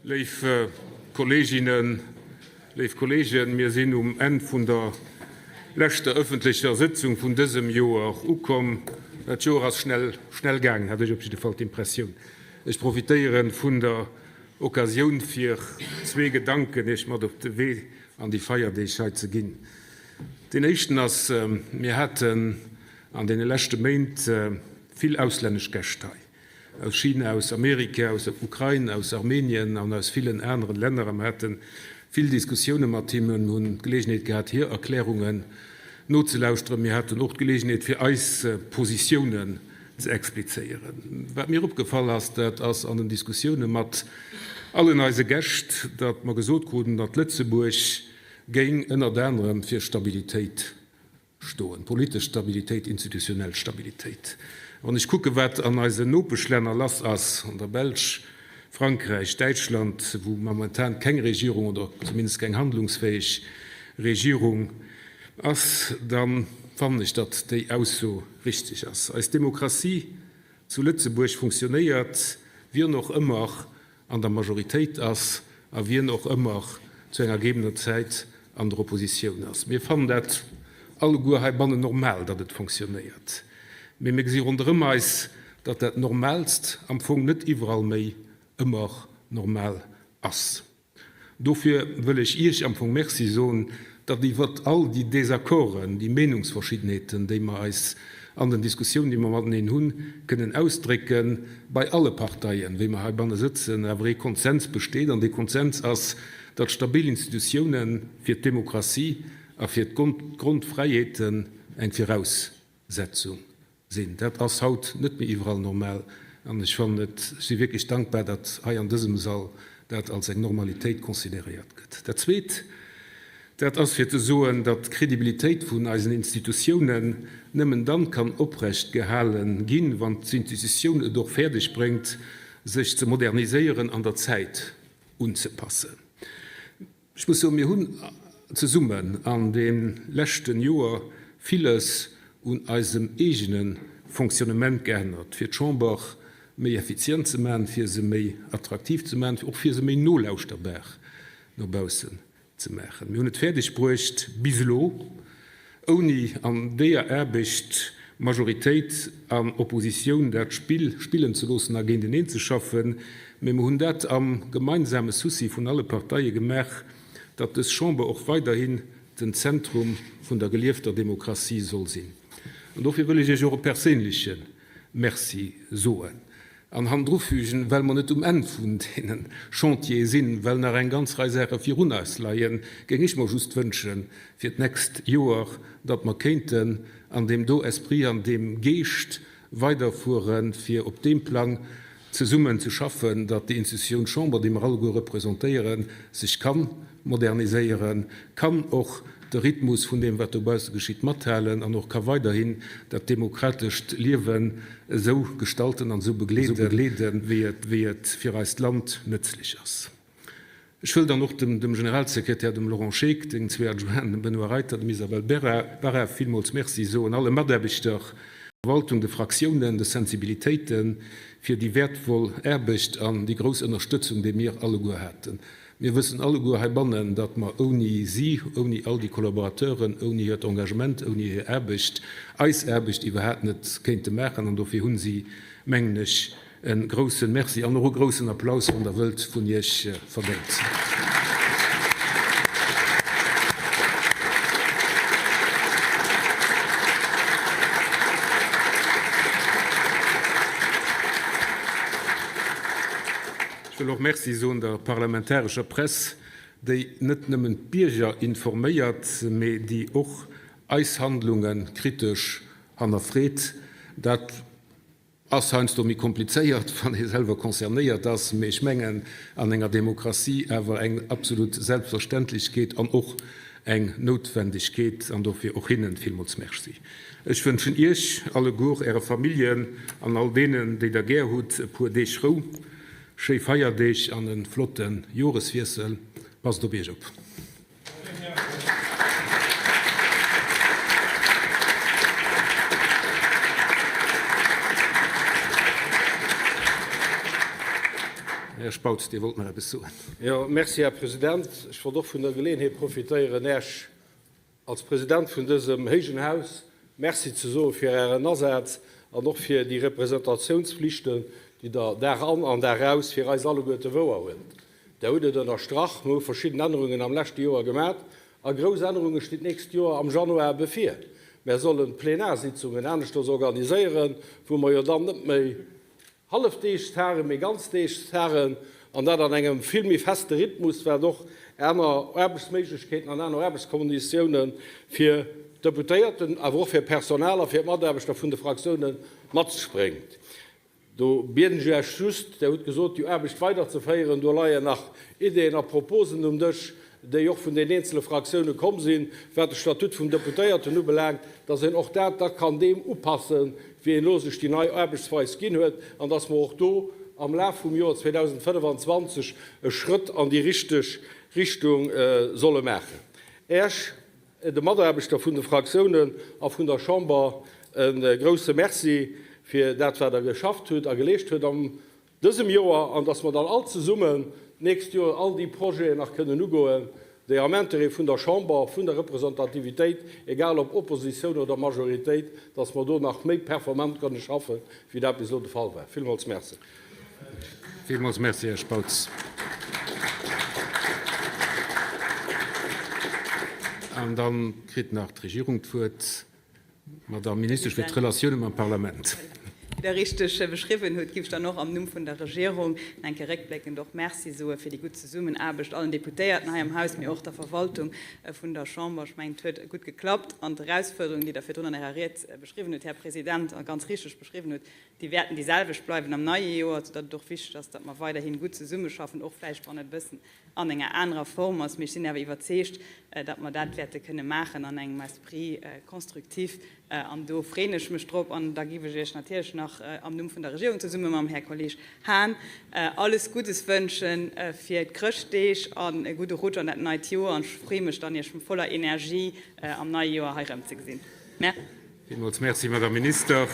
Léif Kolleeginnen, léif Kolleegen, mir sinn um Enn vun der leschter ëffentlecher Sëtzung vun dësem Joer ukomm. Dat Joer ass schnell, schnell gaangen, hat ech op jidde Fall d'Impressioun. Ech profitéiere vun der Occasioun, fir zwee Gedanken Iech mat op de Wee an déi Feierdeeg hei ze ginn. Deen éischten ass, Mir haten an deene leschte Méint vill auslännesch Gäscht hei. Aus China, aus Amerika, aus der Ukrain, aus Armenien an aus villen aneren Länner. A mer hate vill Diskussioune mat hinnen, hunn d'Geleegenheet gehat, hir Erklärungen nozelauschteren. Mir haten och d'Geleegenheet, fir eis Positiounen ze explizéieren. Wat mir opgefall ass, dat ass an den Diskussioune mat allen eise Gäscht, datt mer gesot kruten, datt Lëtzebuerg géing ënnert anerem fir Stabilitéit Stoen. Politesch Stabilitéit, institutionell Stabilitéit. Wann ech kucken, wat an eisen Nopeschlänner lass ass, an der Belsch, Frankräich, Däitschland, wou momentan keng Regierung oder zumindest keng handlungsfäeg Regierung ass, da fannen ech, datt déi Ausso richteg ass. Eis Demokratie zu Lëtzebuerg funktionéiert, wien och ëmmer an der Majoritéit ass a wien och ëmmer zu enger gegebener Zäit an der Oppositioun ass. Mir fannen dat alleguer heibannen normal, datt et fonctionnéiert, mee mir gesi ronderëm eis, datt dat Normaalst am Fong net iwwerall méi ëmmer normal ass. Dofir wëll ech Iech am Fong Merci soen, datt iwwert all déi Désaccorden, déi Meenungsverschiddenheeten, déi mer eis an den Diskussiounen, déi mer mateneen hunn, kënnen ausdrécken, bei alle Parteien, wéi mer heibanne sëtzen, awer ee Konsens besteet. An dee Konsens ass, datt stabil Institutiounen fir d'Demokratie a fir d'Grondfräiheeten eng Viraussetzung Sinn. Dat ass haut net méi iwwerall normal an ech fannen et, ech si wierklech dankbar, datt hei an dësem Sall dat als eng Normalitéit consideréiert gëtt. Dat Zweet, dat ass fir ze soen, datt d'Credibilitéit vun eisen Institutiounen nëmmen dann kann oprecht gehale ginn, wann d'Institutioun et och fäerdeg bréngt, sech ze moderniséieren an der Zäit unzepassen. Ech muss soen, mir hunn zesummen an de leschten Joer villes un eisem eegene Fonctionnement geännert, fir d'Chamber méi effizient ze maachen, fir se méi attraktiv ze maachen, och fir se méi nolauschterbar no baussen ze maachen. Mir hunn et fäerdeg bruecht, bis elo, ouni an deeër Aarbecht Majoritéit an Oppositioun dat Spill spillen ze loossen a géinteneen ze schaffen, mee mer hunn dat am gemeinsame Souci vun alle Parteie gemaach, datt dës Chamber och weiderhin den Zentrum vun der geliefter Demokratie soll sinn. An dofir wëll ech Iech och e perséinleche Merci soen. An hannendrufügen, well mer net um Enn vun deene Chantiere sinn, well nach eng ganz Rei Saache virun eis leien, géing ech mer just wënsche fir d'nächst Joer, datt mer kéinten an deem do Esprit, an deem Geescht weiderfueren, fir op deem Plang zesummen ze schaffen, datt déi Institutioun Chamber, déi mer alleguer representéieren, sech ka moderniséieren, kann och de Rhythmus vun deem, wat dobausse geschitt, mathalen an och ka weiderhin dat demokratescht Liewen esou gestalten an esou begleeden, wéi et fir eist Land nëtzlech ass. Ech wëll dann och dem Generalsekretär, dem Laurent Scheeck, den zwee Adjointen, dem Benoît Reiter, dem Isabel Barra villmools Merci soen, alle Mataarbechter, der Verwaltung, de Fraktiounen, de Sensibilitéiten, fir déi wäertvoll Aarbecht an déi grouss Ënnerstëtzung, déi mir alleguer haten. Mir wëssen alleguer heibannen, datt mer ouni si, ouni all déi Collaborateuren, ouni hiert Engagement, ouni hir Aarbecht, eis Aarbecht iwwerhaapt net kéinte maachen. An dofir hu si, mengen ech, e grousse Merci an och e groussen Applaus, wann Der wëllt, vun Iech verdéngt. Ech wëll och Merci soen der parlamentarescher Press, déi net nëmmen d'Bierger informéiert, mee déi och eis Handlunge kritesch hannerfreet. Dat ass heiansdo méi komplizéiert, wann ee selwer concernéiert ass, mee ech mengen, an enger Demokratie awer eng absolut Selbstverständlechkeet an och eng Noutwendegkeet. An dofir och hinnen villmools Merci. Ech wënschen Iech alleguer, Äre Familljen an all deenen, déi Der gär hutt, e puer Deeg Rou, schéi Feierdeeg an e flotte Joreswiessel. Passt op Iech op. Här Spautz, Dir wollt nach eppes soen. Jo, merci, Här President. Ech wollt och vun der Geleeënheet profitéieren, Äech als President vun dësem héijen Haus Merci ze soe fir Ären Asaz an och fir déi Representatiounsflichten, déi Der Dag an an Dag aus fir eis alleguerte wouerhuelt. Der hutt et ënnerstrach, mer hu verschidden Ännerungen am leschte Joer gemat a grouss Ännerunge stinn d'nächst Joer am Januar bevir. Mer sollen d'Plenarsitzungen aneschters organiséieren, wou mer jo dann net méi Hallefdeegstagen, mee Ganzdeegstagen, an dat an engem vill méi feste Rhythmus, wat och aner Aarbechtsméiglechkeeten an aner Aarbechtskonditioune fir d'Deputéierten, awer och fir d'Personal a fir d'Mataarbechter vun de Fraktioune mat sech bréngt. Do bieden ech Iech just, Der hutt gesot, déi Aarbecht weiderzeféieren, do leien nach Ideeën a Proposen um Dësch, déi och vun den eenzele Fraktioune komm sinn, wat de Statut vum Deputéierten ubelaangt, dass een och dat da kann deem upassen, wéi een elo sech déi nei Aarbechtsweis ginn huet, an dass mer och do am Laf vum Joer 2025 e Schrëtt an déi richteg Richtung solle maachen. Äech, de Mataarbechter vun de Fraktiounen a vun der Chamber, e grouse Merci fir dat, wat Der geschafft hutt a geleescht hutt am Dësem Joer, an dass mer dann all zesummen d'nächst Joer all déi Projeten nach kënnen ugoen, déi am Intérêt vun der Chamber, vun der Representativitéit, egal ob Oppositioun oder Majoritéit, dass mer do nach méi performant kënnen schaffen, wéi dat bis elo de Fall war. Villmools Merci. Villmools Merci, Här Spautz. An da kritt nach d'Regierung d'Wuert. Madamm Ministesch fir d'Relatioune mam Parlament. Wéi Der richteg beschriwwen hutt, giff ech dann och am Numm vun der Regierung nach eng Kéier réckbléckend och Merci soe fir déi gutt Zesummenaarbecht allen Deputéierten hei am Haus, mee och der Verwaltung vun der Chamber. Ech mengen, et huet gutt geklappt an d'Erausfuerderungen, déi Der virdrun an Ärer Ried beschriwwen hutt, Här President, a ganz richteg beschriwwen hutt, déi wäerten déi selwecht bleiwen am neie Joer, soudatt et och wichteg ass, datt mer weiderhi gutt zesummeschaffen, och vläicht wann et e bëssen an enger anerer Form ass. Mee ech sinn awer iwwerzeegt, datt mer dat wäerte kënne maachen an engem Esprit constructif. An do freeën ech mech drop. An da géif ech Iech natierlech nach am Numm vun der Regierung zesumme mam Här Kolleg Hahn alles Guddes wënsche fir d'Chrëschtdeeg an e gudde Rutsch an dat neit Joer. An ech freeë mech dann, Iech voller Energie am neie Joer hei erëmzegesinn. Merci. Villmools Merci, Madame Minister.